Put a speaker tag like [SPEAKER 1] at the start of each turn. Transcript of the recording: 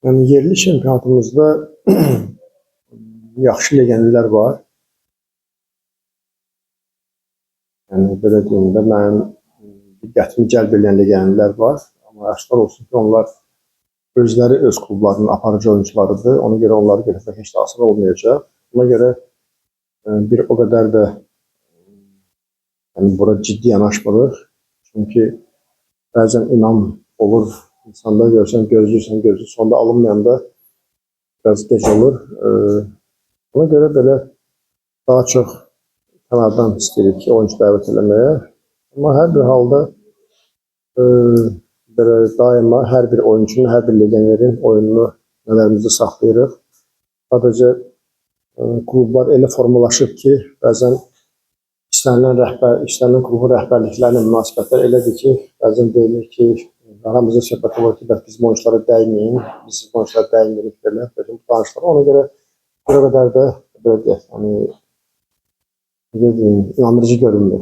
[SPEAKER 1] Yəni yerli çempionatımızda yaxşı legionerlər var. Yəni belə deyim də, mənim diqqətimi cəlb edən legionerlər var. Amma əfsuslar olsun ki, onlar özləri öz klublarının aparıcı oyunçularıdır. Ona görə onları götürmək heç də asan olmayacaq. Ona görə bir o qədər də yəni bura ciddi yanaşmırıq. Çünki bəzən inam olur. İnsanda görsən, gözləyirsən, gözləyirsən, sonda alınmayanda biraz gec olur. Ona görə belə daha çox kənardan istəyirik ki, oyunçu dəvət eləməyə. Amma hər bir halda e, belə daima hər bir oyunçunun, hər bir legionerin oyununu nəzərimizdə saxlayırıq. Sadəcə klublar elə formalaşıb ki, bəzən istənilən klubun rəhbərliklərlə münasibətlər elədir ki, bəzən deyilir ki, aramızda söhbət olur ki, bəs bizim oyunçulara dəyməyin, biz sizin oyunçulara dəymirik belə, belə danışıqlar. Ona görə bir o qədər də belə deyək, yəni necə deyim, inandırıcı görünmür.